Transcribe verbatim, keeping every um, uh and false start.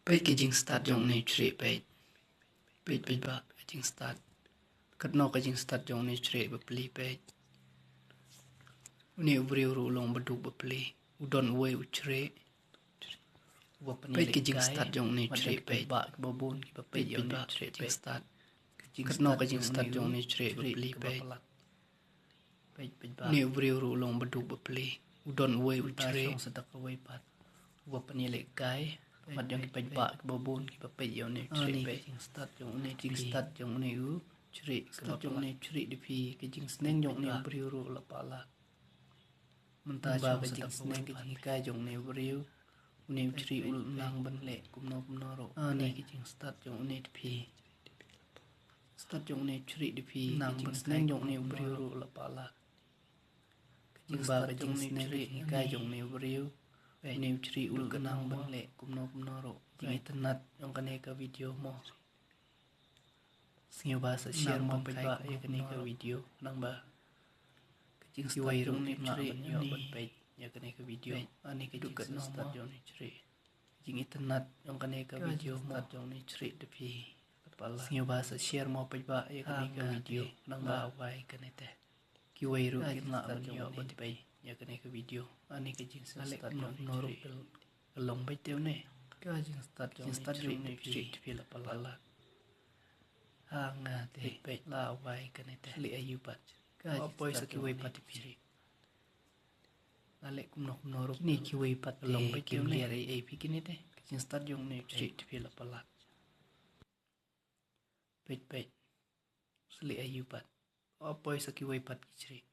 Peit ka jingstad jong une u chrieh, peit. Peit, peit ba ka jingstad. Katno ka jingstad jong une u chrieh bapli, peit. Une u briew ruh u long baduk bapli. U don uwei u chrieh. Peit ka jingstad jong une u chrieh, peit. Ba babun kiba peit, peit ba ka jingstad. Katno ka jingstad jong une u chrieh bapli, peit. Une u briew ruh u long baduk bapli. U don uwei u chrieh. Sa da kawei pat uba pynïalehkai. Mat jong ki paidbah kiba bun kiba peit ïa une u chrieh, peit. Jingstad jong une u chrieh, stad jong une u chrieh, ka jingsneng jong une u briew ruh la palat. Mynta ba ka jingsneng, ka jinghikai jong une u briew, une u chrieh u nang ban leh kumno kumno ruh. Ani ka jingstad jong une u chrieh. Stad jong une u chrieh, nang ban leh kumno kumno ruh la palat. Ka jingstad jong une u chrieh, ka jinghikai jong une u briew, une u chrieh u nang ban leh kumno kumno ruh. Jingitynnad jong kane ka video mo. Sngewbha sa share mo paidbah ïa kane ka video, nangba ka jingstad jong une u chrieh, ïa kane ka video. Ani ka jingstad jong une u chrieh. Jingitynnad jong kane ka video mo. Stad jong une u chrieh da phi. Sngewbha sa share mo paidbah ïa kane ka video, nangba wai kane te. Kiwei ruh kin lah ban ïoh ban peit ïa kane ka video. Ani ka jingstad jong une u chrieh. Ka long beit te une. Ka jingstad jong une u chrieh, te phi la palat. Ha nga te, peit, la wai kane te. Leh aïu pat. Ka poi sa kiwei pat te phi. La leh kumno kumno ruh. Kine kiwei pat te, long beit te une. Ei ei phi kine te. Ka jingstad jong une u chrieh, te phi la palat. Peit, peit. Sa leh aïu pat. Poi sa kiwei pat ki chrieh.